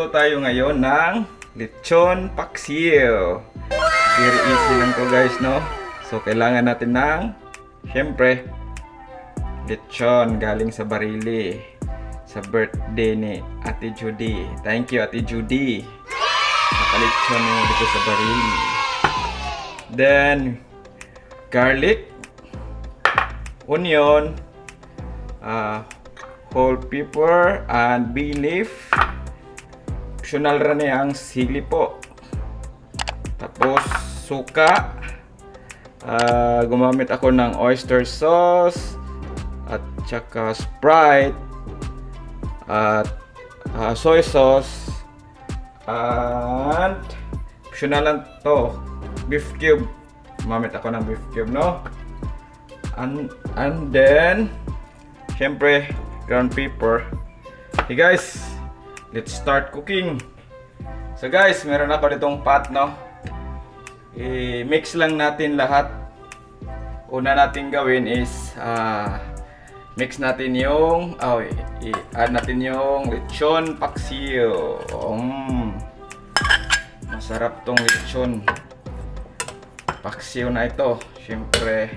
Magluluto tayo ngayon ng lechon paksiw. Very easy lang to, guys, no? So, kailangan natin ng, syempre, lechon galing sa Barili. Sa birthday ni Ate Judy. Thank you, Ate Judy. Nakalechon mo dito sa Barili. Then, garlic, onion, whole pepper, and bay leaf. Optional ra ni ang sili po. Tapos, suka. Gumamit ako ng oyster sauce at saka Sprite at soy sauce and optional lang to, beef cube. Gumamit ako ng beef cube, no? And then, syempre, ground pepper. Hey guys, let's start cooking. So guys, meron ako ditong pot, no? I-mix lang natin lahat. Una natin gawin is mix natin yung, oh, i-add natin yung lechon paksiw. Masarap tong lechon paksiw na ito. Syempre.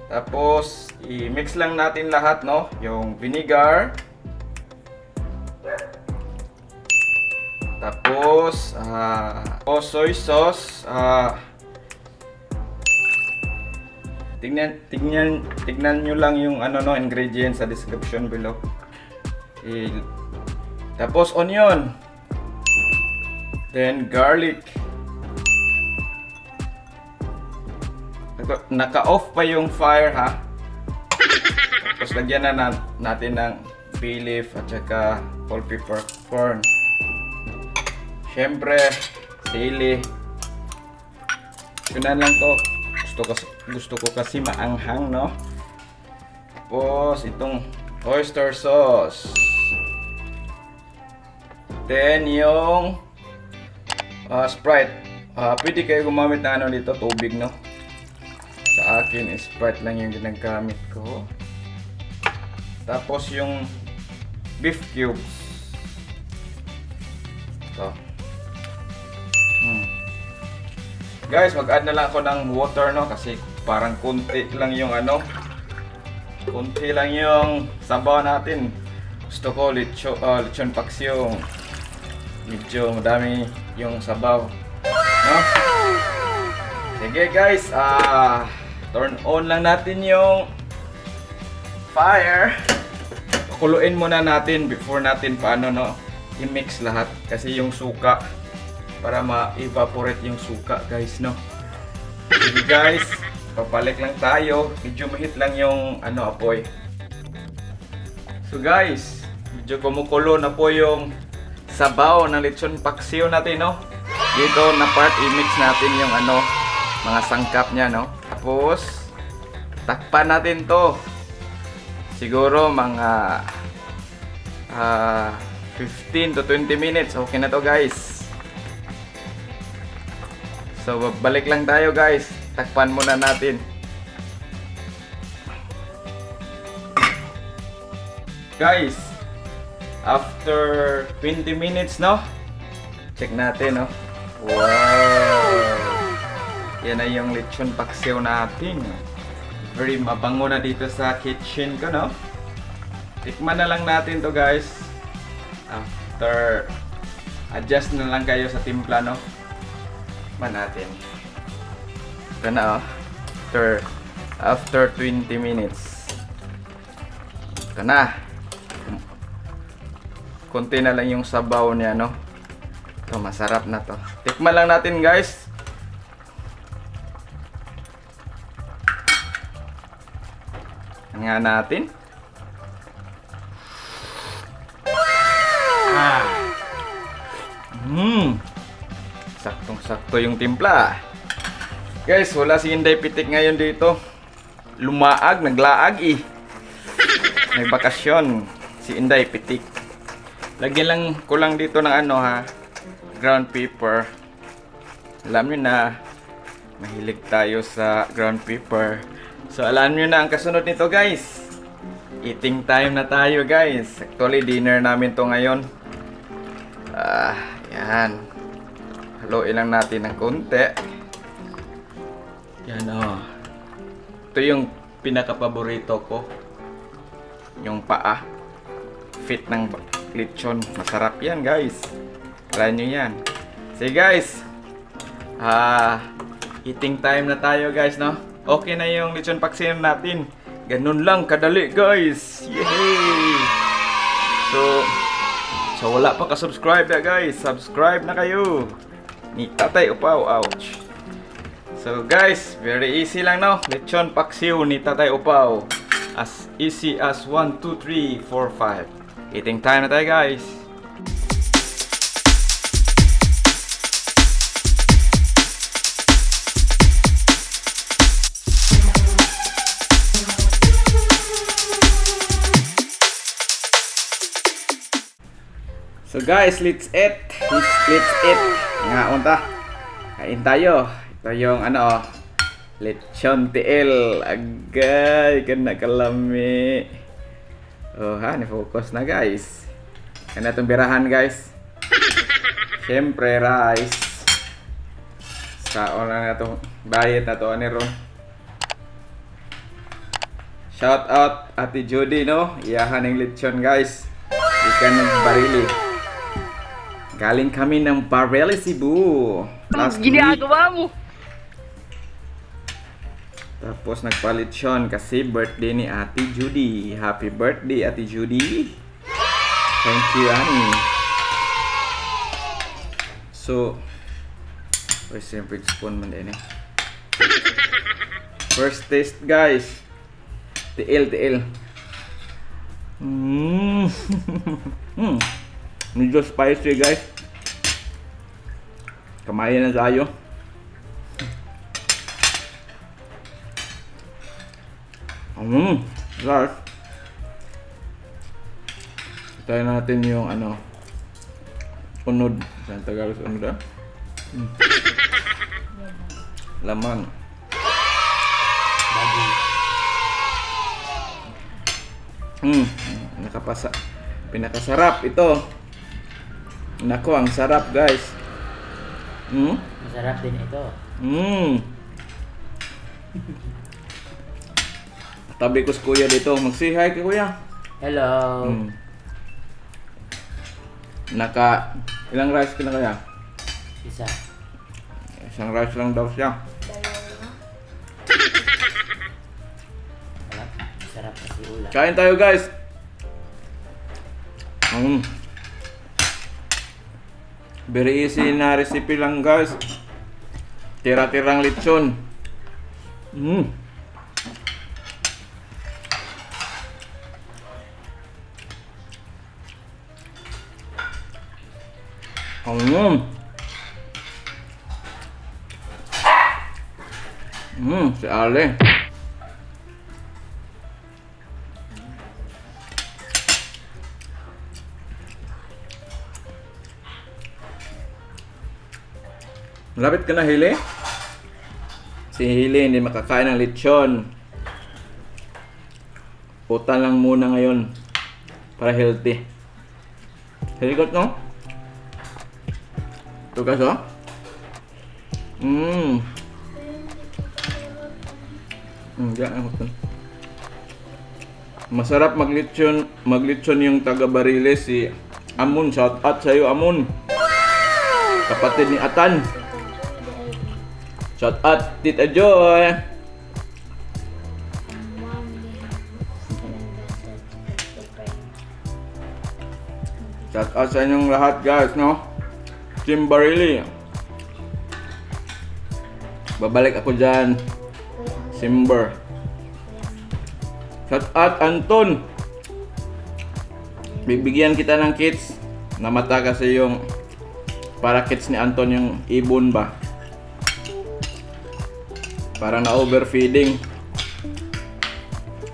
Tapos, i-mix lang natin lahat, no? Yung vinegar. Tapos, soy sauce. Tignan nyo lang yung ano, no, ingredients sa description below. Tapos, onion. Then, garlic. Naka-off pa yung fire, ha. Tapos lagyan na natin ng bay leaf at saka whole pepper corn. Siyempre, sili. Yun na lang to. Gusto ko kasi maanghang, no? Tapos, itong oyster sauce. Then, yung Sprite. Pwede kayo gumamit na ano dito, tubig, no? Sa akin, Sprite lang yung ginagamit ko. Tapos yung beef cubes. Ito. Guys, mag-add na lang ako ng water, no? Kasi parang konti lang yung ano. Konti lang yung sabaw natin. Gusto ko lechon paksiw. Medyo madami yung sabaw. No? Sige guys, turn on lang natin yung fire. Pakuluin muna natin before natin paano, no, i-mix lahat kasi yung suka, para ma-evaporate yung suka, guys, no. Sige guys, papalik lang tayo. Medyo mahit lang yung ano, apoy. So guys, medyo kumukulo na po yung sabaw ng lechon paksiw natin, no. Dito na part, i-mix natin yung ano, mga sangkap niya, no. Tapos takpan natin to. Siguro mga 15 to 20 minutes. Okay na to, guys. So balik lang tayo, guys. Takpan muna natin. Guys, after 20 minutes, no? Check natin, no? Wow! Yan na yung lechon paksiw natin. Very mabango na dito sa kitchen ko, no? Tikman na lang natin to, guys. After, adjust na lang kayo sa timpla, no? Tikman natin. Ito na, oh. After 20 minutes. Ito na. Konti na lang yung sabaw niya, no? Ito, masarap na to. Tikman lang natin, guys. Nga natin. Ah. Saktong-sakto yung timpla. Guys, wala si Inday Pitik ngayon dito. Lumaag, naglaag eh. Nagbakasyon si Inday Pitik. Lagyan lang ko lang dito ng ano ha, ground pepper. Alam niyo na, mahilig tayo sa ground pepper. So alam niyo na ang kasunod nito, guys. Eating time na tayo, guys. Actually, dinner namin to ngayon. Ah, yan. Haluin lang natin ng konti. Yan oh. Ito yung pinakapaborito ko. Yung paa. Fit ng lechon. Masarap yan, guys. Try nyo yan. Sige, guys. Ah, eating time na tayo, guys, no? Okay na yung lechon paksiw natin. Ganun lang kadali, guys. Yay! So wala pa ka-subscribe na, guys. Subscribe na kayo. Ni Tatay Upaw. Ouch. So guys, very easy lang, no? Lechon paksiw ni Tatay Upaw. As easy as 1, 2, 3, 4, 5. Eating time na tayo, guys. So guys, let's eat. Let's eat. Nga unta. Kain tayo. Ito yung ano oh. Lechon tiil. Agay, kana kalami. Oh ha, ni-focus na, guys. Kana itong birahan, guys. Siyempre, rice. Sa na na itong diet na to ani ron. Shout out Ate Judy, no. Iyahan ng lechon, guys. Ikan ng Barili. Galing kami ng Barili, Cebu. Last week. Ginagawa mo? Tapos nagpalitsyon kasi birthday ni Ate Judy. Happy birthday, Ate Judy. Thank you, Annie. So, oy, siyempre spoon man din eh. First taste, guys. Tiil, tiil. Medyo spicy, guys. Kamayan na tayo. Last. Try natin yung ano, unod. Saan Tagalog sa unod ah? Laman. Baboy. Nakapasa. Pinakasarap ito. Nako, ang sarap, guys. Masarap din ito. Tabi ko si kuya dito. Mag-say hi kay kuya. Hello. Naka, ilang rice ka na kaya? Isa. Isang rice lang daw siya. Wala. Masarap kasi ulam. Kain tayo, guys! Very easy na recipe lang, guys. Tira-tirang lechon. Si Ale. Malapit ka na, Hili? Si Hili hindi makakain ng lechon. Puta lang muna ngayon. Para healthy. Helikot, no? Ito guys, oh. Diyan, ang hutan. Masarap maglechon, maglechon yung taga Bariles si Amon. Shout out sa'yo, Amon. Kapatid ni Atan. Shout out, Tita Joy. Shout out sa inyong lahat, guys, no? Team Barili. Babalik ako dyan. Simber. Shout out, Anton. Bibigyan kita ng kits. Namata kasi yung para kits ni Anton yung ibon ba. Parang na overfeeding.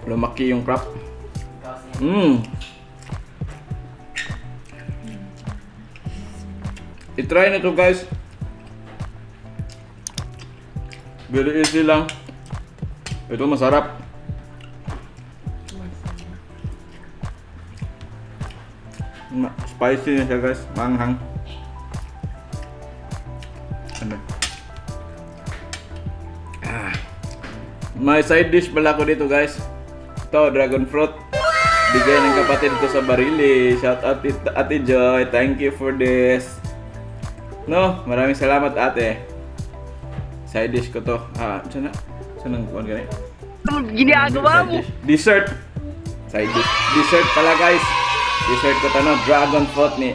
Lumaki yung crop. I-try na to, guys. Very easy lang. Ito masarap. Spicy na siya, guys. Manghang. May side dish pala ako dito, guys. Ito, dragon fruit. Bigay ng kapatid ko sa Barili. Shout out Ate Joy. Thank you for this. No, maraming salamat, ate. Side dish ko to. Ah, saan na? Saan ang kuwan gani? Ginagawa mo? Side dish. Dessert. Side dish. Dessert pala, guys. Dessert ko to, no? Dragon fruit ni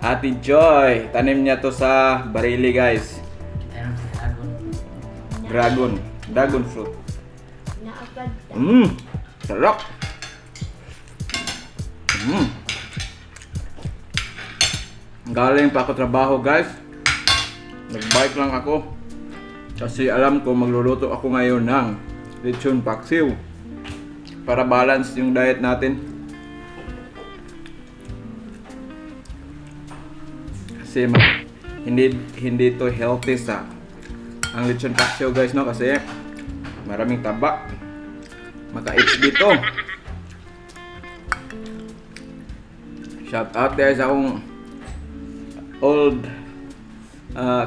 Ate Joy. Tanim niya to sa Barili, guys. Ano sa dragon? Dragon. Dragon fruit. Naagad. Sarap. Galing pa ako trabaho, guys. Nagbike lang ako. Kasi alam ko magluluto ako ngayon ng lechon paksiw. Para balance yung diet natin. Kasi hindi hindi to healthy sa ang lechon paksiw, guys, no, kasi maraming taba. Maka-HD to. Shout out there sa akong old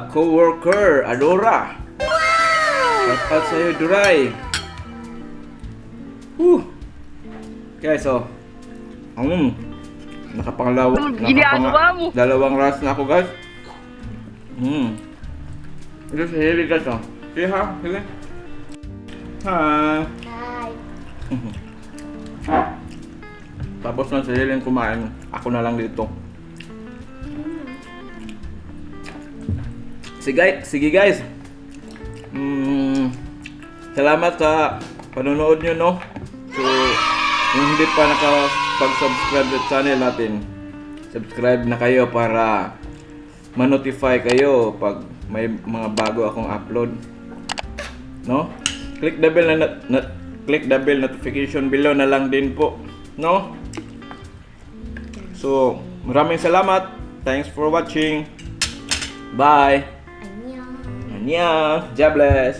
co-worker, Adora. Shout out sa'yo, Duray. Whew. Okay, so, nakapangalawa, Ginagawa mo? Dalawang rice na ako, guys. Ito si Haley, guys, oh. Sige, ha? Sige. Hi. Hi. Tapos na si Helen kumain, ako na lang dito. Sige, sige guys. Salamat sa panonood nyo, no? So, yung hindi pa nakapag-subscribe sa channel natin, subscribe na kayo para ma-notify kayo pag may mga bago akong upload. No? Click the bell notification below na lang din po, no? So, maraming salamat. Thanks for watching. Bye. Annyeong. Annyeong. God bless.